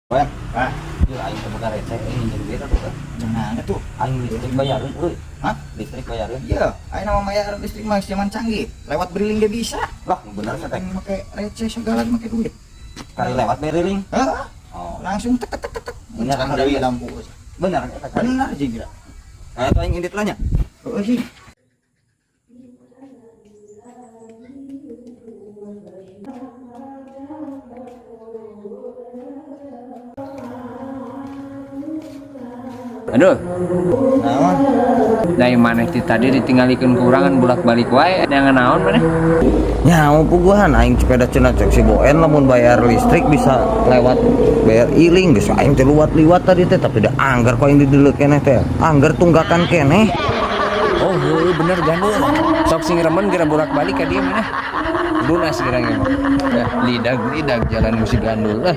Wan, Ah, yuk aing teh boga receh euy, minjem duit atuh kan. Jangan tuh. Aing listrik bayareun euy. Hah? Listrik bayareun. Iya, aing nama bayar listrik mah zaman canggih. Lewat BRILink ge bisa. Lah, bener sia teh. Aing make receh segala make duit. Kali lewat BRILink. Heeh. Oh, Langsung tek tek tek tek tek. Bener, Mencang bener. deui lampu. Bener eta kali. Bener sih kira. Nah, itu aing indit lah nya. Heeh sih. Aduh, Naon? dari maneh ti tadi ditinggalikeun kurangan bolak-balik wae, yang naon maneh? Nyaho puguhan aing sepeda cenah cek si Boen lamun bayar listrik bisa lewat BRI link, geus aing teh luwat-liwat tadi teh, tapi da anggar kok aing dideuleu keneh teh. Anggar tunggakan keneh. Oh, heueuh bener gandul. Sok sing remen geura bolak-balik ka dieu maneh. Lunas geura ge mah. Ya, lidag lidag jalan musik gandul lah.